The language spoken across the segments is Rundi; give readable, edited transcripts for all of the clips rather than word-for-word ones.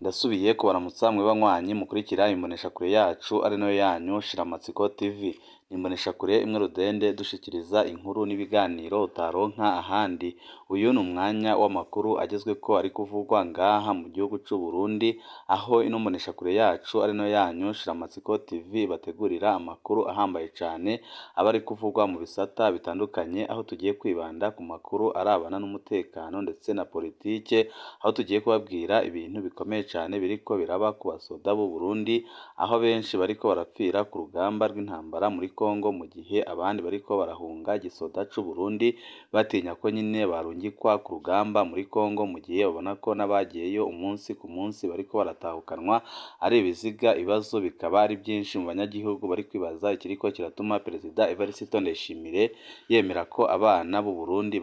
Ndasubiye kubaramutsa mwe banywanyi mukurikira imboneshakure yacu ari nayo yanyu Shiramatsiko TV. Ni imboneshakure imwe rudende dushikiriza inkuru n'ibiganiro utaronka ahandi. Uyu ni umwanya w'amakuru agezweko ari kuvugwa ngaha mu gihugu c'u Burundi, aho ino mboneshakure yacu ari nayo yanyu Shiramatsiko TV bategurira amakuru ahambaye cane aba ari kuvugwa mu bisata bitandukanye, aho tugiye kwibanda ku makuru arabana n'umutekano ndetse na politike, aho tugiye kubabwira ibintu bikomeye cane biriko biraba ku basoda b'u Burundi, aho benshi bariko barapfira ku rugamba rw'intambara muri Congo, mu gihe abandi bariko barahunga igisoda c'u Burundi batinya ko nyine barungikwa ku rugamba muri Congo, mu gihe babona ko n'abagiyeyo umunsi ku munsi bariko baratahukanwa ari ibiziga. Ibibazo bikaba ari byinshi mu banyagihugu bari kwibaza ikiriko kiratuma Perezida Evariste Ndayishimiye yemera ko abana b'u Burundi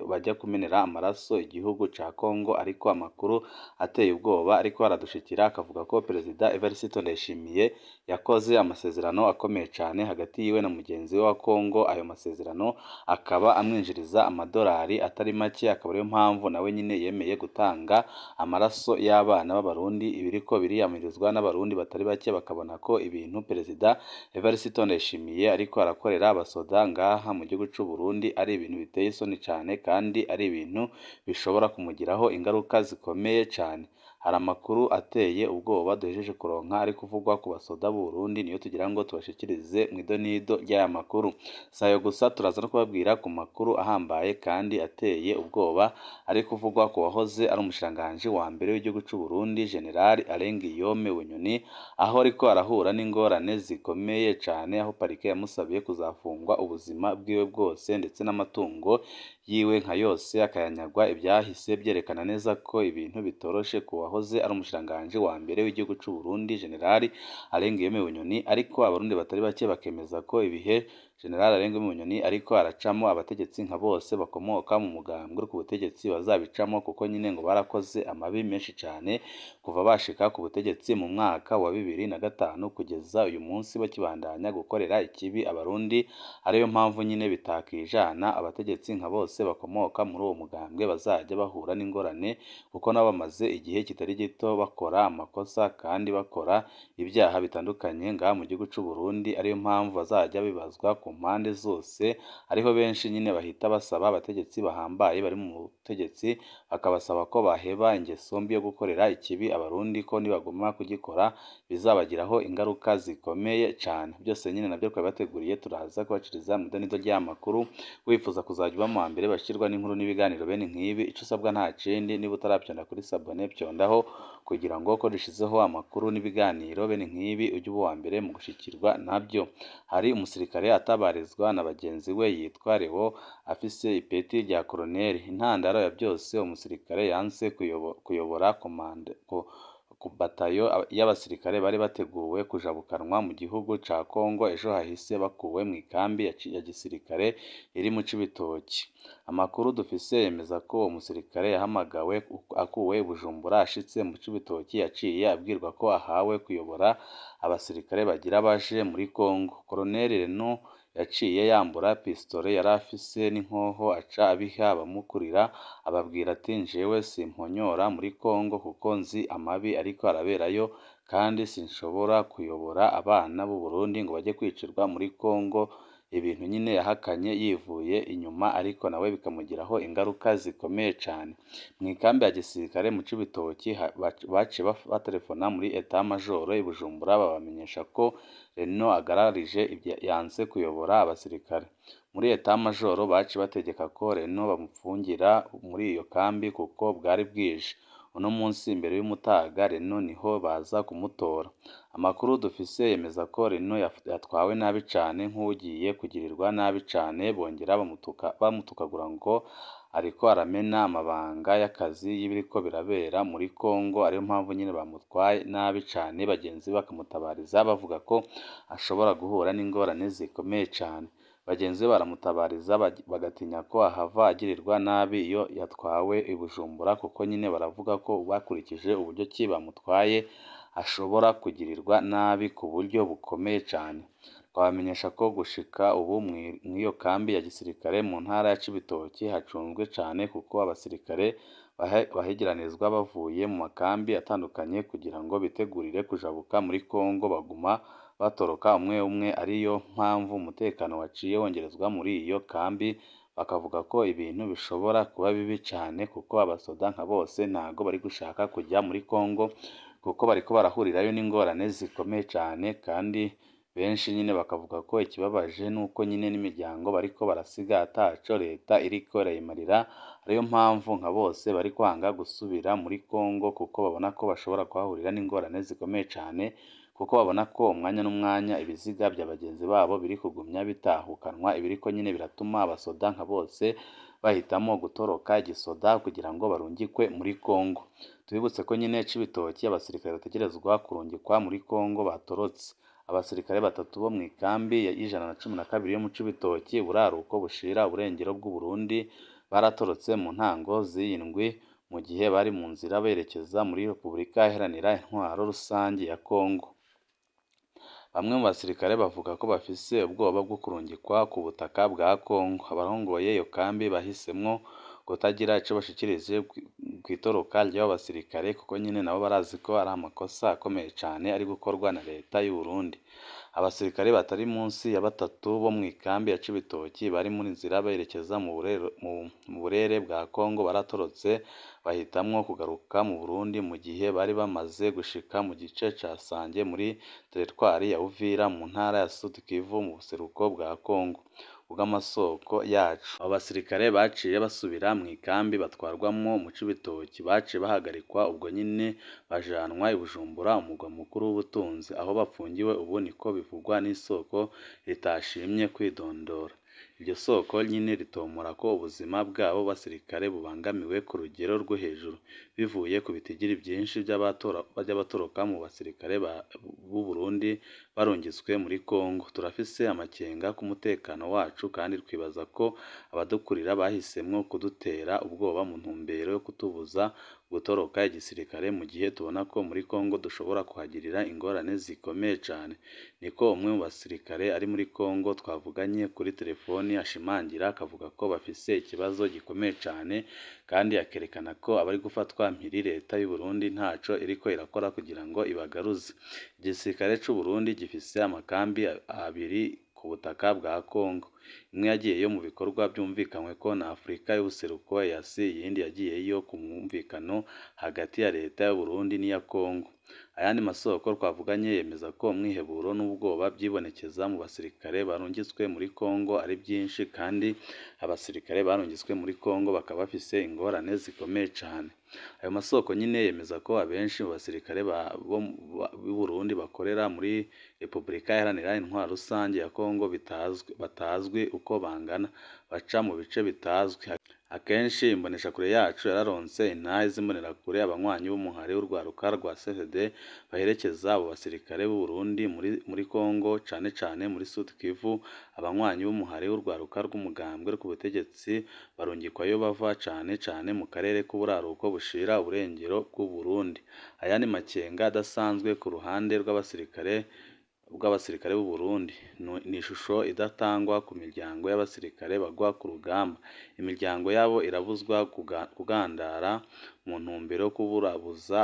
bajya kumenera amaraso igihugu ca Congo, ariko amakuru ateye ubwoba ariko aradushikira akavuga ko Perezida Evariste Ndayishimiye yakoze amasezerano akomeye cane hagati yiwe na mugenzi we wa Congo, ayo masezerano akaba amwinjiriza amadolari atari make, akaba ariyo mpamvu nawe nyine yemeye gutanga amaraso y'abana b'Abarundi. Ibiriko biriyamirizwa n'Abarundi batari bake bakabona ko ibintu Perezida Evariste Ndayishimiye ariko arakorera abasoda ngaha mu gihugu c'u Burundi ari ibintu biteye isoni cane, kandi ari ibintu bishobora kumugiraho ingaruka zikomeye cane. Hari amakuru ateye ubwoba duhejeje kuronka ari kuvugwa ku basoda b'u Burundi, niyo tugira ngo tubashikirize mw'idonido ry'aya makuru. Si ayo gusa, turaza no kubabwira ku makuru ahambaye kandi ateye ubwoba ari kuvugwa ku wahoze ari umushikiranganji wa mbere w'igihugu c'u Burundi, General Alain Guillaume Bunyoni, aho ariko arahura n'ingorane zikomeye cane, aho parike yamusabiye kuzafungwa ubuzima bwiwe bwose ndetse n'amatungo yiwe nka yose akayanyagwa. Ivyahise vyerekana neza ko ibintu bitoroshe ku wahoze ari umushikiranganji wa mbere w'igihugu c'u Burundi, General Alain Guillaume Bunyoni, ariko Abarundi batari bake bakemeza ko ibihe General Alain Guillaume Bunyoni ariko aracamo abategetsi nka bose bakomoka mu mugambwe uri ku butegetsi bazabicamo, kuko nyine ngo barakoze amabi menshi cane kuva bashika ku butegetsi mu mwaka wa 2005 kugeza uyu munsi bakibandanya gukorera ikibi Abarundi, ariyo mpamvu nyine bitakijana abategetsi nka bose bakomoka muri uwo mugambwe bazajya bahura n'ingorane, kuko nabo bamaze igihe kitari gito bakora amakosa kandi bakora ibyaha bitandukanye ngaha mu gihugu c'u Burundi, ariyo mpamvu bazajya bibazwa ku mpande zose. Ariho benshi nyine bahita basaba abategetsi bahambaye bari mu butegetsi, bakabasaba ko baheba ingeso mbi yo gukorera ikibi Abarundi, ko nibaguma kugikora bizabagiraho ingaruka zikomeye cane. Byose nyine navyo twabibateguriye, turaza kubaciriza mw'idonido ry'aya makuru. Wifuza kuzajya uba mu wa mbere bashikirwa n'inkuru n'ibiganiro bene nk'ibi, ico usabwa nta kindi, niba utaravyonda kuri s'abonner vyondaho, kugira ngo ko dushizeho amakuru n'ibiganiro bene nk'ibi ujye uba uwa mbere mu gushikirwa navyo. Hari umusirikare atabarizwa na bagenzi we yitwa Leo, afise ipeti rya koloneli. Intandaro ya byose, umusirikare yanse kuyobora ku batayo y'abasirikare bari bateguwe kujabukanwa mu gihugu ca Congo ejo hahise, bakuwe mw'ikambi ya gisirikare iri mu Cibitoki. Amakuru dufise yemeza ko uwo musirikare yahamagawe akuwe i Bujumbura, ashitse mu Cibitoki yaciye abwirwa ko ahawe kuyobora abasirikare bagira baje muri Congo. Koloneli Reno yaciye yambura pistole yari afise n'inkoho, aca abiha abamukurira, ababwira ati: "Jewe simponyora muri Congo kuko nzi amabi ariko araberayo, kandi sinshobora kuyobora abana b'u Burundi ngo baje kwicirwa muri Congo." Ibintu nyine yahakanye yivuye inyuma, ariko nawe bikamugiraho ingaruka zikomeye cane. Mw'ikambi ya gisirikare mu Cibitoki baciye baterefona muri état major i Bujumbura, babamenyesha ko Reno agararije yanse kuyobora abasirikare. Muri état major baciye bategeka ko Reno bamupfungira muri iyo kambi kuko bwari bwije. Uno munsi imbere y'umutaga Reno niho baza kumutora. Amakuru dufise yemeza ko Reno yatwawe nabi cane nk'uwugiye kugirirwa nabi cane, bongera bamutukagura ngo ariko aramena amabanga y'akazi y'ibiriko birabera muri Congo, ariyo mpamvu nyine bamutwaye nabi cane, bagenzi be bakamutabariza bavuga ko ashobora guhura n'ingorane zikomeye cane. Bagenzi be baramutabariza bagatinya ko ahava agirirwa nabi iyo yatwawe i Bujumbura, kuko nyine baravuga ko bakurikije uburyo ki bamutwaye ashobora kugirirwa nabi ku buryo bukomeye cane. Twabamenyesha ko gushika ubu mw'iyo kambi ya gisirikare mu ntara ya Cibitoke hacunzwe cane kuko abasirikare bahegeranizwa bavuye mu makambi atandukanye kugira ngo bitegurire kujabuka muri Kongo baguma batoroka umwe umwe, ariyo mpamvu umutekano waciye wongerezwa muri iyo kambi. Bakavuga ko ibintu bishobora kuba bibi cane kuko abasoda nka bose ntago bari gushaka kujya muri Kongo kuko bariko barahurirayo n'ingorane zikomeye cane, kandi benshi nyine bakavuga ko ikibabaje nuko nyine n'imiryango bariko barasiga ataco leta iriko irayimarira, ariyo mpamvu nka bose bari kwanga gusubira muri Kongo kuko babona ko bashobora kuhahurira n'ingorane zikomeye cane, kuko babona ko umwanya n'umwanya ibiziga bya bagenzi babo biri kugumya bitahukanwa, ibiriko nyine biratuma abasoda nka bose bahitamo gutoroka igisoda kugira ngo barungikwe muri Kongo. Tubibutse ko nyine Cibitoke abasirikare bategerezwa kurungikwa muri Kongo batorotse. Abasirikare batatu bo mw'ikambi y'112 yo mu Cibitoke, uburaruko bushira uburengero bw'Uburundi, baratorotse mu ntango z'iyi ndwi mu gihe bari mu nzira berekeza muri Repubulika Iharanira Intwaro Rusangi ya Kongo. Bamwe mu basirikare bavuga ko bafise ubwoba bwo kurungikwa ku butaka bwa Kongo. Abarongoye iyo kambi bahisemwo kutagira ico bashikirije kw'itoroka ry'abo basirikare kuko nyine nabo barazi ko ari amakosa akomeye cane ari gukorwa na leta y'u Burundi. Abasirikare batari munsi ya batatu bo mw'ikambi ya Cibitoke bari mu nzira berekeza mu burere bwa Kongo baratorotse bahitamwo kugaruka mu Burundi mu gihe bari bamaze gushika mu gice ca Sange muri teritwari ya Uvira mu ntara ya Sud Kivu mu buseruko bwa Kongo. Kubw'amasoko yacu, abo basirikare baciye basubira mw'ikambi batwarwamwo mu Cibitoke, baciye bahagarikwa ubwo nyene bajanwa i Bujumbura, umugwa mukuru w'ubutunzi, aho bapfungiwe ubu, niko bivugwa n'isoko ritashimye kwidondora. Iryo soko nyine ritomora ko ubuzima bw'abo basirikare bubangamiwe ku rugero rwo hejuru, bivuye ku bitigiri vyinshi vy'abatoroka mu basirikare b'u Burundi barungitswe muri Kongo. Turafise amakenga ku mutekano wacu kandi twibaza ko abadukurira bahisemwo kudutera ubwoba mu ntumbero yo kutubuza gutoroka igisirikare mu gihe tubona ko muri Kongo dushobora kuhagirira ingorane zikomeye cane. Niko umwe mu basirikare ari muri Kongo twavuganye kuri telefoni ashimangira, akavuga ko bafise ikibazo gikomeye cane kandi akerekana ko abari gufatwa mpiri leta y'u Burundi ntaco iriko irakora kugira ngo ibagaruze. Igisirikare c'u Burundi gifise amakambi abiri ku butaka bwa Kongo, imwe yagiyeyo mu bikorwa vyumvikanyweko na Afrika y'ubuseruko EAC, iyindi yagiyeyo ku mwumvikano hagati ya leta y'u Burundi n'iya Kongo. Ayandi masoko twavuganye yemeza ko umwiheburo n'ubwoba vyibonekeza mu basirikare barungitswe muri Kongo ari vyinshi, kandi abasirikare barungitswe muri Kongo bakaba bafise ingorane zikomeye cane. Ayo masoko nyine yemeza ko abenshi mu basirikare b'u Burundi bakorera muri Repubulika Iharanira Intwaro Rusangi ya Kongo batazwi uko bangana, baca mu bice bitazwi. Akenshi imboneshakure yacu yararonse intahe z'imbonerakure, abanywanyi b'umuhari w'urwaruka rwa CNDD baherekeza abo basirikare b'u Burundi muri Kongo, cane cane muri Sud Kivu. Abanywanyi b'umuhari w'urwaruka rw'umugambwe ku butegetsi barungikwayo bava cane cane mu karere k'uburaruko bushira uburengero bw'u Burundi. Ayandi makenga adasanzwe ku ruhande rw'abasirikare b'u Burundi ni ishusho idatangwa ku miryango y'abasirikare bagwa ku rugamba. Imiryango yabo irabuzwa kugandara mu ntumbero yo kuburabuza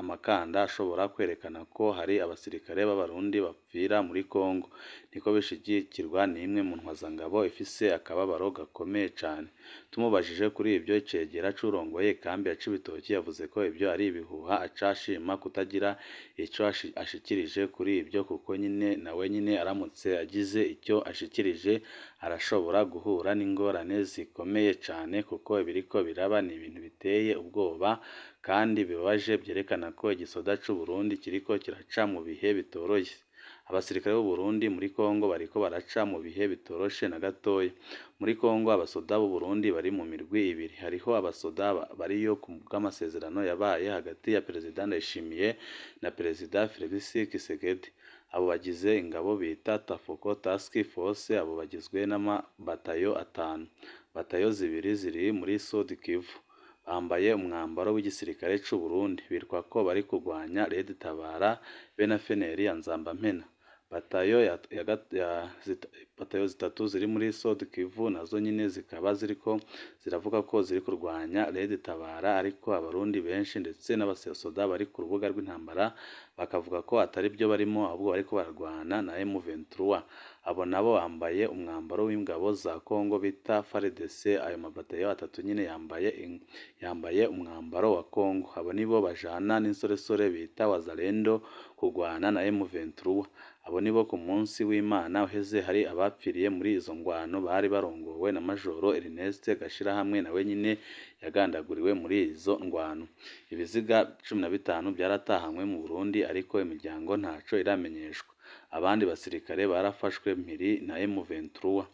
amakanda ashobora kwerekana ko hari abasirikare b'Abarundi bapfira muri Kongo. Niko bishigikirwa n'imwe mu ntwazangabo ifise akababaro gakomeye cane. Tumubajije kuri ivyo, icegera c'uwurongoye ikambi ya Cibitoke yavuze ko ivyo ari ibihuha, aca ashima kutagira ico ashikirije kuri ivyo kuko nyine nawe nyine aramutse agize icyo ashikirije arashobora guhura n'ingorane zikomeye cane, kuko ibiriko biraba ni ibintu biteye ubwoba kandi bibabaje, vyerekana ko igisoda c'u Burundi kiriko kiraca mu bihe bitoroshe. Abasirikare b'u Burundi muri Kongo bariko baraca mu bihe bitoroshe na gatoya. Muri Kongo abasoda b'u Burundi bari mu mirwi ibiri. Hariho abasoda bariyo ku bw'amasezerano yabaye hagati ya Perezida Ndayishimiye na Perezida Felix Tshisekedi. Abo bagize ingabo bita Tafoko Task Force, abo bagizwe n'amabatayo atanu. Batayo zibiri ziri muri Sud Kivu. Bambaye umwambaro w'igisirikare c'u Burundi, bitwa ko bari kurwanya Red Tabara be na FNL ya Nzambampena. Batayo ya zitatu ziri muri Sud Kivu nazo nyine zikaba ziriko ziravuga ko ziri kurwanya Red Tabara, ariko abarundi benshi ndetse n'abasoda bari ku rubuga rw'intambara bakavuga ko atari byo barimo, ahubwo bariko bararwana na M23. Abo nabo bambaye umwambaro w'ingabo za Congo bita FARDC. Ayo mabatayo atatu nyine yambaye umwambaro wa Congo. Abo nibo bajana n'insoresore bita Wazalendo kurwana na M23. Abo nibo ku munsi w'Imana uheze hari abapfiriye muri izo ngwano bari barongowe na Majoro Ernest Gashirahamwe, nawe nyine yagandaguriwe muri izo ngwano. Ibiziga 15 byaratahanywe mu Burundi, ariko imiryango ntaco iramenyeshwa. Abandi basirikare barafashwe mpiri na M23.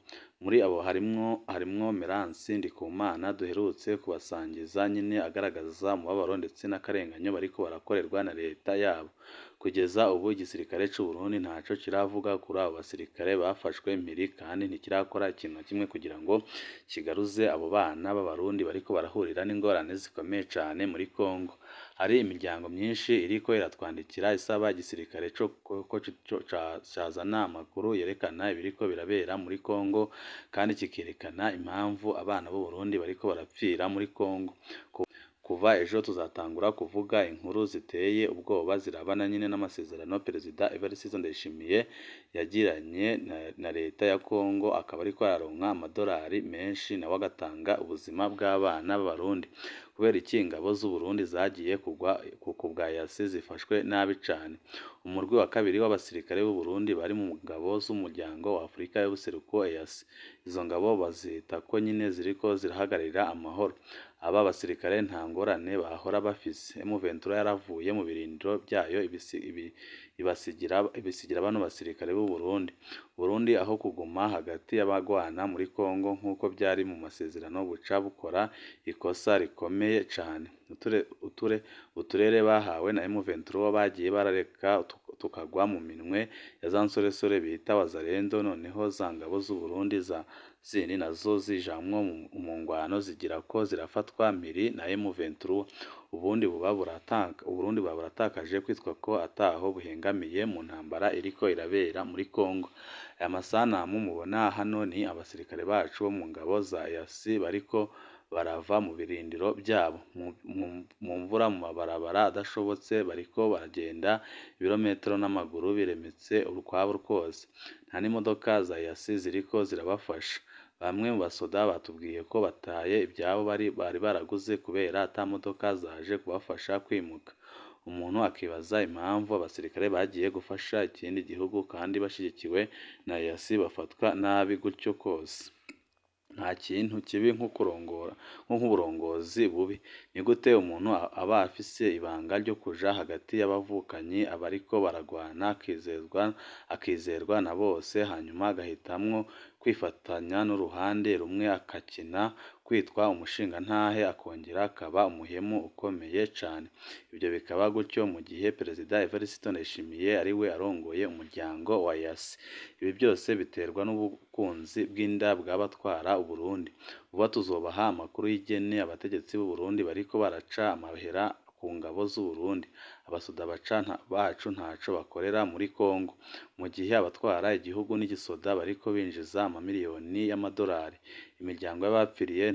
Muri abo harimwo Meransi Ndikumana duherutse kubasangiza nyine agaragaza umubabaro ndetse n'akarenganyo bariko barakorerwa na leta yabo. Kugeza ubu igisirikare c'u Burundi ntaco kiravuga kuri abo basirikare bafashwe mpiri, kandi ntikirakora ikintu na kimwe kugira ngo kigaruze abo bana b'abarundi bariko barahurira n'ingorane zikomeye cane muri Congo. Hari imiryango myinshi iriko iratwandikira isaba igisirikare ko cazana amakuru yerekana ibiriko birabera muri Congo, kandi kikerekana impamvu abana b'u Burundi bariko barapfira muri Congo. Kuva ejo tuzatangura kuvuga inkuru ziteye ubwoba zirabana nyine n'amasezerano Perezida Evariste Ndayishimiye yagiranye na leta ya Congo, akaba ariko araronka amadolari menshi nawe agatanga ubuzima bw'abana b'abarundi. Kubera iki ingabo z'u Burundi zagiye kugwa ku bwa EAC zifashwe nabi cane. Umurwi wa kabiri w'abasirikare b'u Burundi bari mu ngabo z'umuryango wa Afurika y'ubuseruko EAC. Izo ngabo bazita ko nyine ziriko zirahagararira amahoro. Aba basirikare nta ngorane bahora bafise. M23 yaravuye mu birindiro byayo ibisigira bano basirikare b'u Burundi. Burundi aho kuguma hagati y'abagwana muri Congo nk'uko byari mu masezerano, buca bukora ikosa rikomeye cane. Uturere bahawe na M23 bagiye barareka tukagwa mu minwe ya za nsoresore bita Wazalendo, noneho za ngabo z'u Burundi za zindi nazo zijamwo mu ngwano zigira ko zirafatwa mpiri na M23. Ubundi Uburundi buba buratakaje kwitwa ko ataho buhengamiye mu ntambara iriko irabera muri Congo. Aya masanamu mubona hano ni abasirikare bacu bo mu ngabo za EAC bariko barava mu birindiro byabo mu mvura, mu mabarabara adashobotse, bariko baragenda ibirometero n'amaguru biremetse urukwabo rwose. Nta n'imodoka za EAC ziriko zirabafasha. Bamwe mu basoda batubwiye ko bataye ibyabo bari baraguze kubera ata modoka zaje kubafasha kwimuka. Umuntu akibaza impamvu abasirikare bagiye gufasha ikindi gihugu kandi bashyigikiwe na EAC bafatwa nabi gutyo kose. Nta kintu kibi nko kurongora nk'uburongozi bubi. Ni gute umuntu aba afise ibanga ryo kuja hagati y'abavukanyi abariko baragwana, akizerwa na bose, hanyuma agahitamwo kwifatanya n'uruhande rumwe, akakina kwitwa umushingantahe, akongera akaba umuhemu ukomeye cane. Ibyo bikaba gutyo mu gihe Perezida Evariste Ndayishimiye ariwe arongoye umuryango wa EAC. Ibi byose biterwa n'ubukunzi bw'inda bw'abatwara Uburundi. Vuba tuzobaha amakuru y'ingene abategetsi b'u Burundi bariko baraca amahera ku ngabo z'u Burundi. Abasoda bacu ntaco bakorera muri Congo, mu gihe abatwara igihugu n'igisoda bariko binjiza amamiliyoni y'amadolari. Imiryango y'abapfiriye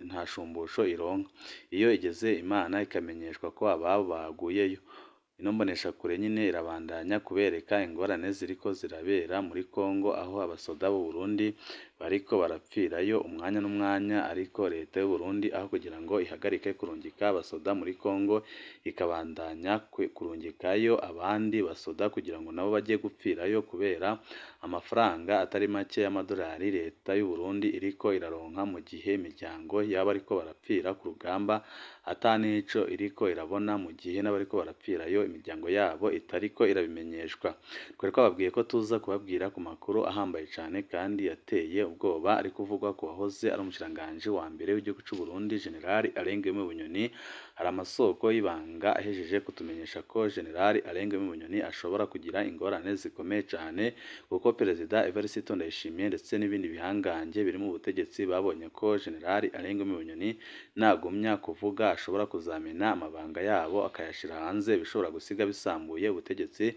nta shumbusho ironka. Iyo igeze Imana ikamenyeshwa ko ababo baguyeyo. Ino mboneshakure nyine irabandanya kubereka ingorane ziriko zirabera muri Congo, aho abasoda b'u Burundi bariko barapfirayo umwanya n'umwanya, ariko leta y'u Burundi aho kugira ngo ihagarike kurungika abasoda muri Congo, ikabandanya kurungikayo abandi basoda kugira ngo nabo bajye gupfirayo kubera amafaranga atari make y'amadolari leta y'u Burundi iriko iraronka, mu gihe imiryango y'abariko barapfira ku rugamba ata nico iriko irabona, mu gihe n'abariko barapfirayo imiryango yabo itariko irabimenyeshwa. Twari twababwiye ko tuza kubabwira ku makuru ahambaye cane kandi yateye ubwoba ari kuvugwa ku wahoze ari umushikiranganji wa mbere w'igihugu c'u Burundi General Alain Guillaume Bunyoni. Hari amasoko y'ibanga ahejeje kutumenyesha ko General Alain Guillaume Bunyoni ashobora kugira ingorane zikomeye cane, kuko Perezida Evariste Ndayishimiye ndetse n'ibindi bihangange biri mu butegetsi babonye ko General Alain Guillaume Bunyoni nagumya kuvuga ashobora kuzamena amabanga yabo akayashira hanze, bishobora gusiga bisambuye ubutegetsi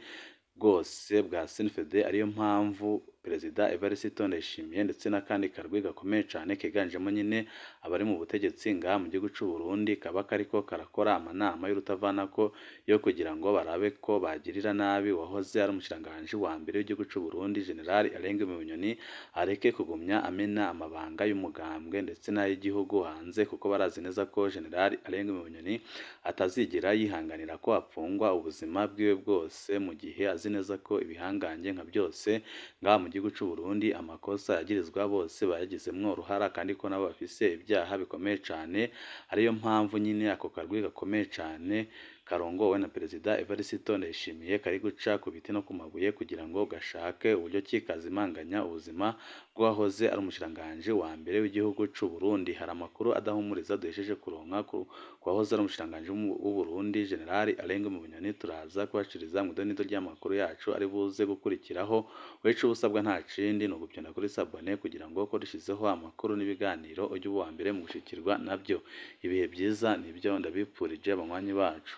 bwose bwa CNDD, ariyo mpamvu Perezida Evariste Ndayishimiye ndetse n'akandi karwi gakomeye cane kiganjemo nyine abari mu butegetsi ngaha mu gihugu c'u Burundi kaba kariko karakora amanama y'urutavanako yo kugira ngo barabe ko bagirira nabi uwahoze ari umushikiranganji wa mbere w'igihugu c'u Burundi, General Alain Bunyoni, areke kugumya amena amabanga y'umugambwe ndetse n'ay'igihugu hanze, kuko barazi neza ko General Alain Bunyoni atazigera yihanganira ko apfungwa ubuzima bwiwe bwose, mu gihe azi neza ko ibihangange nka byose ngaha mu gihugu c'u Burundi amakosa yagirizwa bose bayagizemwo uruhara, kandi ko nabo bafise ibyaha bikomeye cane. Ariyo mpamvu nyine ako karwi gakomeye cane karongowe na Perezida Evariste Ndayishimiye kari guca ku biti no ku mabuye kugira ngo gashake uburyo ki kazimanganya ubuzima bw'uwahoze ari umushikiranganji wa mbere w'igihugu c'u Burundi. Hari amakuru adahumuriza duhesheje kuronka ku wahoze ari umushikiranganji w'u Burundi, General Alain Bunyoni. Turaza kubashikiriza mu idonido ry'amakuru yacu ari buze gukurikiraho. Wewe ico usabwa nta kindi ni ugupyonda kuri s'abonner kugira ngo ko dushizeho amakuru n'ibiganiro ujye uba uwa mbere mu gushikirwa nabyo. Ibihe byiza nibyo ndabipfurije, abanywanyi bacu.